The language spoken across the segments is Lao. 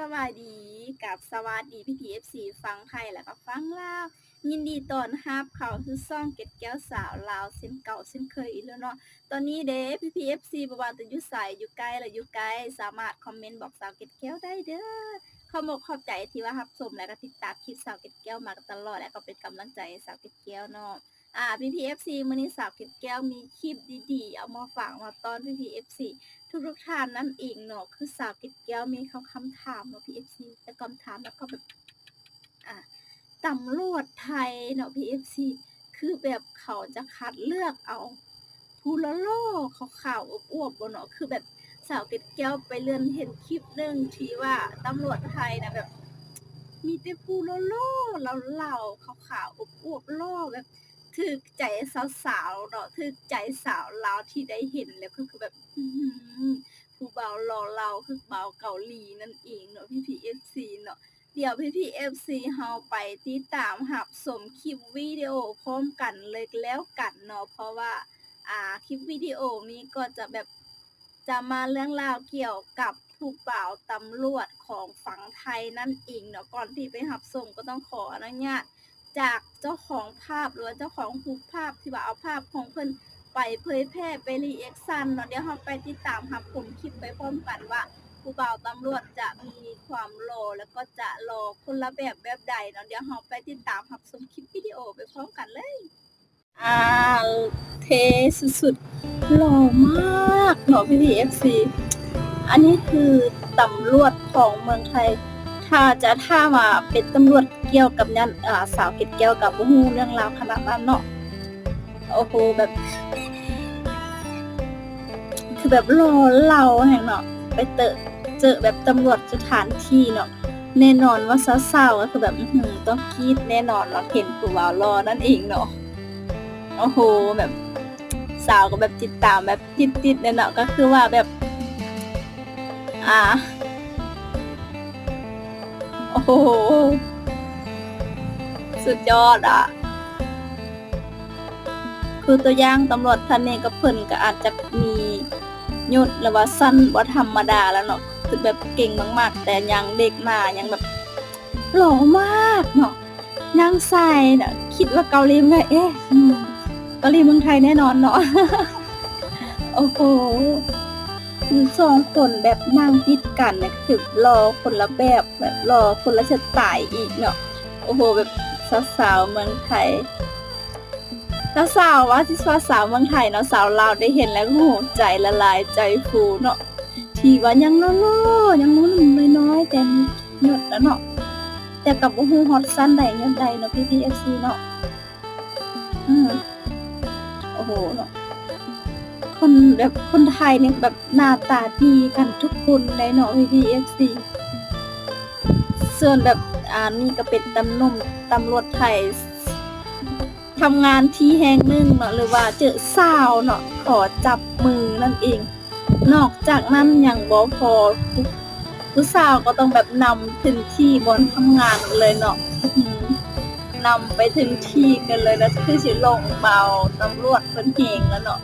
ສະບາຍດີ ກັບສະຫວັດດີພີ່ໆ ເອັຟຊີ ຝັ່ງໄທ ແລະກໍຝັ່ງລາວ ຍິນດີຕ້ອນຮັບເຂົ້າສູ່ຊ່ອງເກັດແກ້ວສາວລາວເຊັ່ນເກົ່າເຊັ່ນເຄີຍອີກແລ້ວເນາະ. ຕອນນີ້ເດ້ ພີ່ໆ ເອັຟຊີ ບໍ່ວ່າຈະຢູ່ໃສ ຢູ່ໃກ້ ແລະຢູ່ໄກ ສາມາດຄອມເມັນບອກສາວເກັດແກ້ວໄດ້ເດີ້. ຂອບອົກຂອບໃຈທີ່ວ່າຮັບຊົມ ແລະກໍຕິດຕາມຄລິບສາວເກັດແກ້ວມາຕະຫຼອດ ແລະກໍເປັນກຳລັງໃຈໃຫ້ສາວເກັດແກ້ວເນາະ. ອ່າ ພີ່ໆ ເອັຟຊີ ມື້ນີ້ສາວເກັດແກ້ວມີຄລິບດີໆ ເອົາມາຝາກມາຕ້ອນພີ່ໆ ເອັຟຊີ ທຸກໆ ທ່ານນັ້ນເອງເນາະ. ຄືສາວເກັດແກ້ວມີຄຳ ຄຳຖາມເນາະ ພີ່ໆ ເອັຟຊີ ແຕ່ຄຳຖາມແລ້ວກໍແບບ ອ່າ ຕຳຫຼວດໄທເນາະ ພີ່ໆ ເອັຟຊີ ຄືແບບເຂົາຈະຄັດເລືອກເອົາຜູ້ຫຼໍ່ໆ ຂາວໆ ອວບໆ ບໍ່ເນາະ. ຄືແບບສາວເກັດແກ້ວໄປເລື່ອນເຫັນຄລິບໜຶ່ງທີ່ວ່າຕຳຫຼວດໄທນະ ແບບມີແຕ່ຜູ້ຫຼໍ່ໆ ຫຼາວໆ ຂາວໆ ອວບໆ ຫຼໍ່ ແບບ ຖືກໃຈສາວໆ ເນາະ ຖືກໃຈສາວລາວທີ່ໄດ້ເຫັນແລ້ວກໍຄືແບບ ອື ຜູ້ບ່າວຫຼໍ່ເຫຼົ່າຄືບ່າວເກົາຫຼີນັ້ນເອງເນາະ ພີ່ໆ ເອັຟຊີ ເນາະ. ດຽວພີ່ໆ ເອັຟຊີ ເຮົາໄປຕິດຕາມຮັບຊົມຄລິບວິດີໂອພ້ອມກັນເລີຍແລ້ວກັນເນາະ ເພາະວ່າ ອ່າ ຄລິບວິດີໂອນີ້ກໍຈະແບບ ຈະມາເລື່ອງລາວກ່ຽວກັບຜູ້ບ່າວຕຳຫຼວດຂອງຝັ່ງໄທນັ້ນເອງເນາະ. ກ່ອນທີ່ໄປຮັບຊົມກໍຕ້ອງຂໍອະນຸຍາດຈາກເຈົ້າຂອງພາບ ຫຼືວ່າເຈົ້າຂອງຮູບພາບທີ່ວ່າເອົາພາບຂອງເພິ່ນໄປເຜີຍແຜ່ ໄປຣີແອັກຊັນເນາະ. ດຽວເຮົາໄປຕິດຕາມຮັບຊົມຄລິບໄປພ້ອມກັນວ່າ ຜູ້ບ່າວຕຳຫຼວດຈະມີຄວາມຫຼໍ່ ແລ້ວກໍຈະຫຼໍ່ຄົນລະແບບແບບໃດເນາະ. ດຽວເຮົາໄປຕິດຕາມຮັບຊົມຄລິບວິດີໂອໄປພ້ອມກັນເລີຍ. ອ່າ ເທ່ສຸດໆ ຫຼໍ່ມາກເນາະ ພີ່ໆ ເອັຟຊີ ອັນນີ້ຄືຕຳຫຼວດຂອງເມືອງໄທ. ຖ້າຈະຖາມວ່າເປັນຕຳຫຼວດກ່ຽວກັບຫຍັງ ອ່າ ສາວເກັດແກ້ວກໍບໍ່ຮູ້ເລື່ອງລາວຂະໜາດນັ້ນເນາະ. ໂອ້ໂຫ ແບບ ຄືແບບຫຼໍ່ເຫຼົ່າແຮງເນາະ ໄປເຕີ ເຈີແບບຕຳຫຼວດສະຖານທີ່ເນາະ ແນ່ນອນວ່າສາວໆ ກໍຄືແບບ ອື ຕ້ອງກຣີດແນ່ນອນເນາະ ເຫັນຜູ້ບ່າວຫຼໍ່ນັ້ນເອງເນາະ. ໂອ້ໂຫ ແບບສາວກໍແບບຕິດຕາມແບບຕິດໆ ແຫຼະເນາະ ກໍຄືວ່າແບບ ອ່າ ໂອ້ໂຫ ສຸດຍອດອະ. ຄືຕົວຢ່າງຕຳຫຼວດທ່ານນີ້ກໍ ເພິ່ນກໍອາດຈະມີຍົດ ຫຼືວ່າຊັ້ນບໍ່ທຳມະດາແລ້ວເນາະ ຄືແບບເກັ່ງມາກໆ ແຕ່ຍັງເດັກໜ້າ ຍັງແບບຫຼໍ່ມາກເນາະ ຍ່າງສາຍນະ ຄິດວ່າເກົາຫຼີເມືອງ ເອະ ອືມ ເກົາຫຼີເມືອງໄທແນ່ນອນເນາະ. ໂອ້ໂຫ ຄືສອງຄົນແບບນັ່ງຕິດກັນນະ ຄືຫຼໍ່ຄົນລະແບບ ແບບຫຼໍ່ຄົນລະສະໄຕອີກເນາະ. ໂອ້ໂຫ ແບບສາວໆ ເມືອງໄທ ສາວໆ ວ່າຊິວ່າສາວເມືອງໄທເນາະ ສາວລາວໄດ້ເຫັນແລ້ວ ໂອ້ໂຫ ໃຈລະລາຍໃຈຟູເນາະ ທີ່ວ່າຍັງຫຼໍ່ໆ ຍັງໜຸ່ມໆ ນ້ອຍໆ ແຕ່ມີຍົດແລ້ວເນາະ ແຕ່ກໍບໍ່ຮູ້ຮອດຊັ້ນໃດຍົດໃດເນາະ ພີ່ໆ ເອັຟຊີ ເນາະ. ອືມ ໂອ້ໂຫ ເນາະ ຄົນແບບ ຄົນໄທນີ້ແບບໜ້າຕາດີກັນທຸກຄົນເລີຍເນາະ ພີ່ໆ ເອັຟຊີ ສ່ວນແບບ ອ່າ ນີ້ກໍເປັນຕຳໜຸ່ມຕຳຫຼວດໄທ ທຳງານທີ່ແຫ່ງໜຶ່ງເນາະ ຫຼືວ່າເຈີສາວເນາະ ຂໍຈັບມືນັ້ນເອງ. ນອກຈາກນັ້ນຍັງບໍ່ພໍ ຜູ້ ຜູ້ສາວກໍຕ້ອງແບບນຳເຖິງທີ່ບ່ອນທຳງານເລີຍເນາະ ອື ນຳໄປເຖິງທີ່ກັນເລີຍນະ ຄືຊິຫຼົງເບົາຕຳຫຼວດເພິ່ນແຮງແລ້ວເນາະ.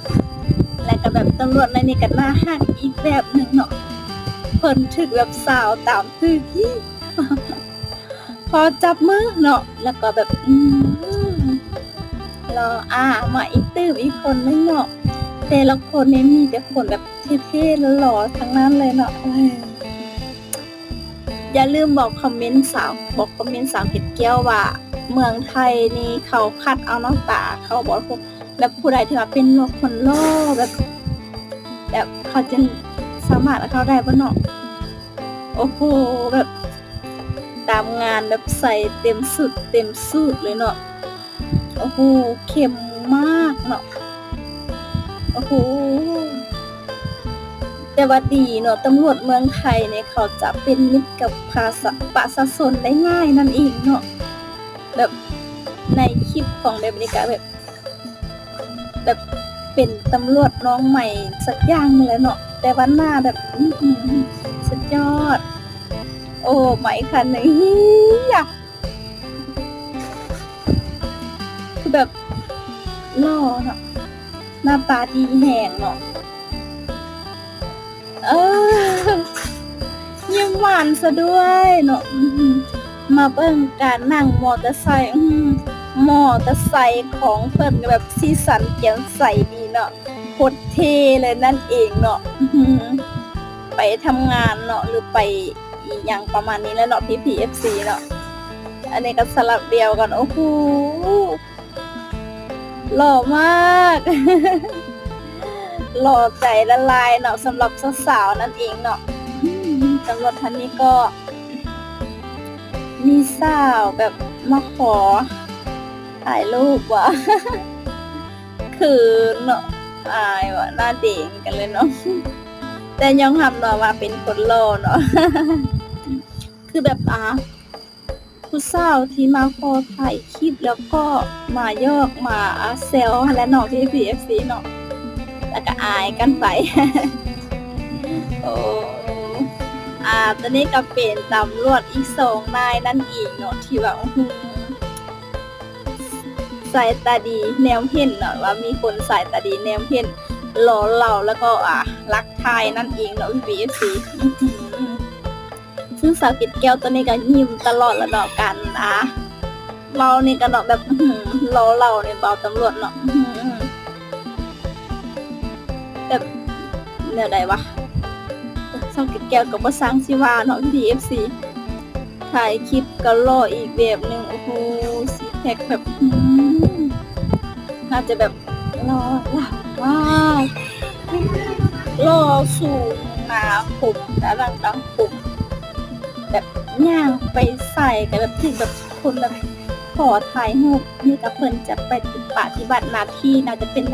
ແລ້ວກໍແບບຕຳຫຼວດໃນນີ້ກໍໜ້າຮັກອີກແບບໜຶ່ງເນາະ ເພິ່ນຖືກແບບສາວຕາມຖືກ ຂໍຈັບມືເນາະ ແລ້ວກໍແບບ ອື ລໍ ອ່າ ມາອີກຕື່ມອີກຄົນໜຶ່ງເນາະ ແຕ່ລະຄົນນີ້ມີແຕ່ຄົນແບບເທ່ໆ ຫຼໍ່ໆ ທັງນັ້ນເລີຍເນາະ. ຢ່າລືມບອກຄອມເມັນສາວ ບອກຄອມເມັນສາວເກັດແກ້ວວ່າ ເມືອງໄທນີ້ເຂົາຄັດເອົາໜ້າຕາເຂົາບໍ່ ແບບຜູ້ໃດທີ່ວ່າເປັນຫຼໍ່ ຄົນຫຼໍ່ ແບບ ແບບເຂົາຈະສາມາດເຂົ້າໄດ້ບໍ່ເນາະ. ໂອ້ໂຫ ແບບຕາມງານແບບໃສ່ເຕັມຊຸດເຕັມສູດເລີຍເນາະ. ໂອ້ໂຫ ເຂັ້ມມາກເນາະ. ໂອ້ໂຫ ແຕ່ວ່າດີເນາະ ຕຳຫຼວດເມືອງໄທນີ້ເຂົາຈະເປັນມິດກັບພາສາ ປະຊາຊົນໄດ້ງ່າຍນັ້ນເອງເນາະ. ແບບໃນຄລິບຂອງແບບນີ້ກະແບບ ແບບເປັນຕຳຫຼວດນ້ອງໃໝ່ສັກຢ່າງນີ້ແຫຼະເນາະ ແຕ່ວ່າໜ້າແບບ ອື ສຸດຍອດ. ໂອ້ ມາອີກຄັນໜຶ່ງ ຄືແບບຫຼໍ່ເນາະ ໜ້າຕາດີແຮງເນາະ. ເອີ ຍິ້ມຫວານຊະດ້ວຍເນາະ. ອືມ ມາເບິ່ງການນັ່ງມໍເຕີໄຊ, ອືມ ມໍເຕີໄຊຂອງເພິ່ນແບບສີສັນແຈ່ມໃສດີເນາະ, ໂຄດເທ່ເລີຍນັ້ນເອງເນາະ. ອືມ ໄປທຳງານເນາະ ຫຼືໄປອີ່ຫຍັງປະມານນີ້ແຫຼະເນາະ ພີ່ໆ ເອັຟຊີ ເນາະ. ອັນນີ້ກໍສະຫຼັບດຽວກັນ ໂອ້ໂຫ ຫຼໍ່ມາກ ຫຼໍ່ໃຈລະລາຍເນາະ ສຳລັບສາວໆ ນັ້ນເອງເນາະ. ອືມ ຕຳຫຼວດທ່ານນີ້ກໍມີສາວແບບມາຂໍຖ່າຍຮູບວ່າ ເຂີນເນາະ ອາຍວ່າ ໜ້າເດງກັນເລີຍເນາະ. ແຕ່ຍອມຮັບເນາະວ່າເປັນຄົນຫຼໍ່ເນາະ ຄືແບບ ອ່າ ຜູ້ສາວທີ່ມາຂໍຖ່າຍຄລິບ ແລ້ວກໍມາຢອກມາ ອ່າ ແຊວຫັ້ນແຫຼະເນາະ ພີ່ໆ ເອັຟຊີ ເນາະ ແລ້ວກໍອາຍກັນໄປ. ໂອ້ ອ່າ ຕອນນີ້ກໍເປັນຕຳຫຼວດອີກສອງນາຍນັ້ນເອງເນາະ ທີ່ວ່າ ໂອ້ໂຫ ສາຍຕາດີແນມເຫັນເນາະ ວ່າມີຄົນສາຍຕາດີແນມເຫັນ ຫຼໍ່ເຫຼົ່າ ແລ້ວກໍ ອ່າ ລັກຖ່າຍນັ້ນເອງເນາະ ພີ່ໆ ເອັຟຊີ. ອື ຊຶ່ງສາວເກັດແກ້ວຕອນນີ້ກໍຍິ້ມຕະຫຼອດລະເນາະ ການ ອ່າ ເວົ້ານີ້ກໍເນາະ ແບບ ອື ຫຼໍ່ເຫຼົ່ານີ້ ເບົາຕຳຫຼວດເນາະ ອື ແບບແນວໃດວະ ສາວເກັດແກ້ວກໍບໍ່ຊ່າງຊິວ່າເນາະ ພີ່ໆ ເອັຟຊີ. ຖ່າຍຄລິບກໍຫຼໍ່ອີກແບບໜຶ່ງ ໂອ້ໂຫ ຊິກແພັກແບບ ອື ໜ້າຈະແບບຫຼໍ່ ຫຼໍ່ມາກ ຫຼໍ່ສູງໜາ ຜົມໜາ ດັງ ດັງຜົມ ແບບຍ່າງໄປໃສກໍແບບຖືກແບບຄົນແບບຂໍຖ່າຍຮູບ. ນີ້ກໍເພິ່ນຈະໄປປະຕິບັດໜ້າທີ່ ໜ້າຈະເປັນ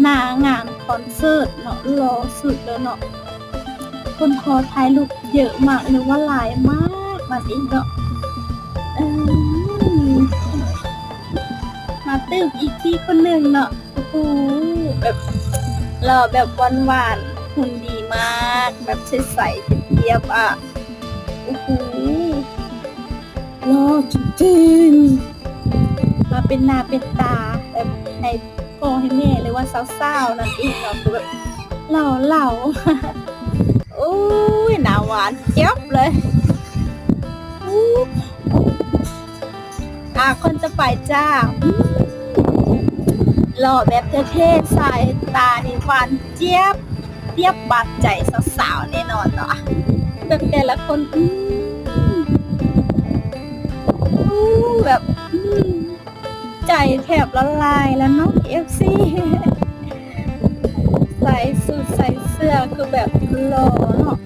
ໜ້າງານຄອນເສີດເນາະ ຫຼໍ່ສຸດແລ້ວເນາະ. ຄົນຂໍຖ່າຍຮູບເຍີະມາກ ຫຼືວ່າຫຼາຍມາກນັ້ນເອງເນາະ. ເອີ ມາຕື່ມອີກທີ່ຄົນໜຶ່ງເນາະ ໂອ້ໂຫ ແບບຫຼໍ່ແບບຫວານໆ ຫຸ່ນດີມາກ ແບບໃສໆ ຈຽບໆ ອະ ໂອ້ໂຫ ຫຼໍ່ຈິງໆ ມາເປັນໜ້າເປັນຕາ ແບບໃຫ້ພໍ່ໃຫ້ແມ່ ຫຼືວ່າສາວໆ ນັ້ນເອງເນາະ ຄືແບບຫຼໍ່ເຫຼົ່າ ໂອ້ຍ ໜ້າຫວານຈຽບເລີຍ. ອ່າ ກ່ອນຈະໄປຈ້າ ອື ຫຼໍ່ແບບເທ່ໆ ສາຍຕານີ້ຫວານຈຽບ ປຽບບາດໃຈສາວໆ ແນ່ນອນເນາະ ແບບແຕ່ລະຄົນ ອື ແບບ ອື ໃຈແທບລະລາຍລະເນາະ ເອັຟຊີ. ໃສ່ສູດໃສ່ເສື້ອຄືແບບຫຼໍ່ເນາະ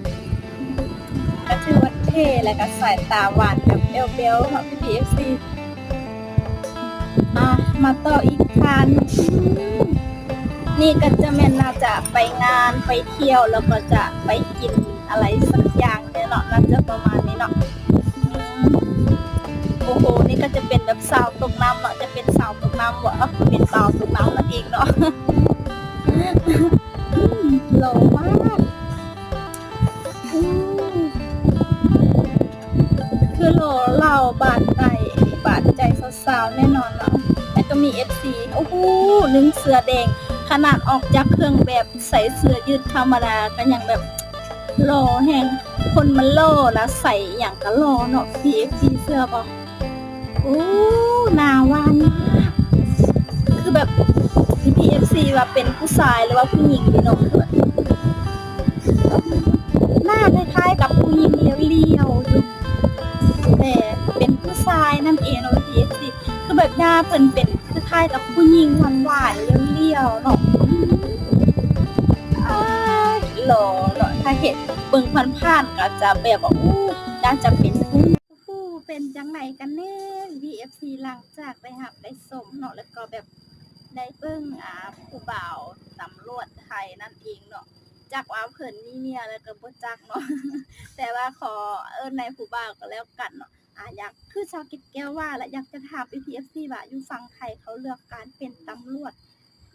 ກໍຖືວ່າເທ່ ແລ້ວກໍສາຍຕາຫວານແບບແບວໆ ເນາະ ພີ່ໆ ເອັຟຊີ. ອ່າ ມາຕໍ່ອີກທ່ານໜຶ່ງ ນີ້ກໍຈະແມ່ນໜ້າຈະໄປງານໄປທ່ຽວ ແລ້ວກໍຈະໄປກິນອະໄລສັກຢ່າງນີ້ເນາະ ໜ້າຈະປະມານນີ້ເນາະ. ອືມ ໂອ້ໂຫ ນີ້ກໍຈະເປັນແບບສາວຕົກນ້ຳເນາະ ຈະເປັນສາວຕົກນ້ຳບໍ່ ເປັນບ່າວຕົກນ້ຳນັ້ນເອງເນາະ. ອືມ ຫຼໍ່ມາກ ອືມ ຄືຫຼໍ່ເຫຼົ່າບາດໃຈ ບາດໃຈສາວໆ ແນ່ນອນເນາະ. ແລ້ວກໍມີເອັຟຊີ ໂອ້ໂຫ ນຸ່ງເສື້ອແດງ ຂະໜາດອອກຈາກເຄື່ອງແບບ ໃສ່ເສື້ອຢືດທຳມະດາກໍຍັງແບບຫຼໍ່ແຮງ ຄົນມັນຫຼໍ່ນະ ໃສ່ອີ່ຫຍັງກໍຫຼໍ່ເນາະ ເອັຟຊີ ເຊື່ອບໍ່? ໂອ້ ໜ້າຫວານມາກ ຄືແບບ ເອັຟຊີ ວ່າເປັນຜູ້ຊາຍ ຫຼືວ່າຜູ້ຍິງດີເນາະ ຄືແບບ ໜ້າຄ້າຍໆ ກັບຜູ້ຍິງລຽວໆ ຢູ່ ແຕ່ເປັນຜູ້ຊາຍນັ້ນເອງເນາະ ເອັຟຊີ ຄືແບບໜ້າເພິ່ນເປັນຄ້າຍໆ ກັບຜູ້ຍິງຫວານໆ ລຽວໆ ເນາະ ອາ ຫຼໍ່ເນາະ ຖ້າເຫັນເບິ່ງຜ່ານໆ ກໍຈະແບບວ່າ ໂອ້ ໜ້າຈະເປັນຜູ້ ຜູ້ເປັນຈັ່ງໃດກັນແນ່ ເອັຟຊີ ຫຼັງຈາກໄດ້ຮັບໄດ້ຊົມເນາະ ແລ້ວກໍແບບໄດ້ເບິ່ງ ອ່າ ຜູ້ບ່າວຕຳຫຼວດໄທນັ້ນເອງເນາະ ຈັກວ່າເພິ່ນມີເມຍແລ້ວກໍບໍ່ຈັກເນາະ ແຕ່ວ່າຂໍເອີ້ນໃນຜູ້ບ່າວກໍແລ້ວກັນເນາະ. ອາ ຢາກ ຄືຊາວເກັດແກ້ວວ່າລະ ຢາກຈະຖາມ ເອັຟຊີ ວ່າຢູ່ຝັ່ງໄທເຂົາເລືອກການເປັນຕຳຫຼວດ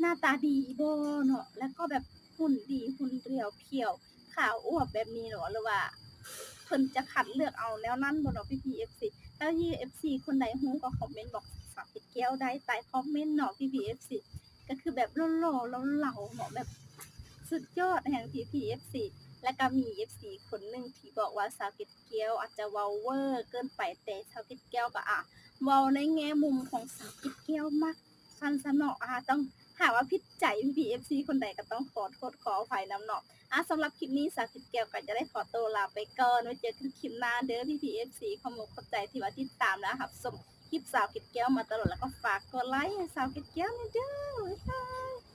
ໜ້າຕາດີບໍ່ເນາະ ແລ້ວກໍແບບຫຸ່ນດີ ຫຸ່ນລຽວພຽວ ຂາວອວບແບບນີ້ເນາະ ຫຼືວ່າເພິ່ນຈະຄັດເລືອກເອົາແນວນັ້ນບໍ່ເນາະ ພີ່ໆ ເອັຟຊີ ຖ້າທີ່ ເອັຟຊີ ຄົນໃດຮູ້ກໍຄອມເມັນບອກສາວເກັດແກ້ວໄດ້ໃຕ້ຄອມເມັນເນາະ ພີ່ໆ ເອັຟຊີ ກໍຄືແບບຫຼໍ່ໆ ເຫຼົ່າໆ ເນາະ ແບບສຸດຍອດແຮງ ພີ່ໆ ເອັຟຊີ ລະກະມີເອັຟຊີຄົນໜຶ່ງທີ່ບອກວ່າສາວເກັດແກ້ວອາດຈະເວົ້າເວີເກີນໄປ, ແຕ່ສາວເກັດແກ້ວກໍ ອາ ເວົ້າໃນແງ່ມຸມຂອງສາວເກັດແກ້ວມັກຊັ້ນຊະເນາະ. ອາ ຕ້ອງ ຫາກວ່າຜິດໃຈພີ່ໆເອັຟຊີຄົນໃດກໍຕ້ອງຂໍໂທດຂໍອະໄພນຳເນາະ. ອາ ສຳລັບຄລິບນີ້ສາວເກັດແກ້ວກໍຈະໄດ້ຂໍໂຕລາໄປກ່ອນ, ໄວ້ເຈີກັນຄລິບໜ້າເດີພີ່ໆເອັຟຊີ. ຂອບອົກຂອບໃຈທີ່ວ່າຕິດຕາມ ແລະ ຮັບຊົມຄລິບສາວເກັດແກ້ວມາຕະຫຼອດ, ແລ້ວກໍຝາກກົດໄລໃຫ້ສາວເກັດແກ້ວແດ່ເດີ. ບາຍບາຍ.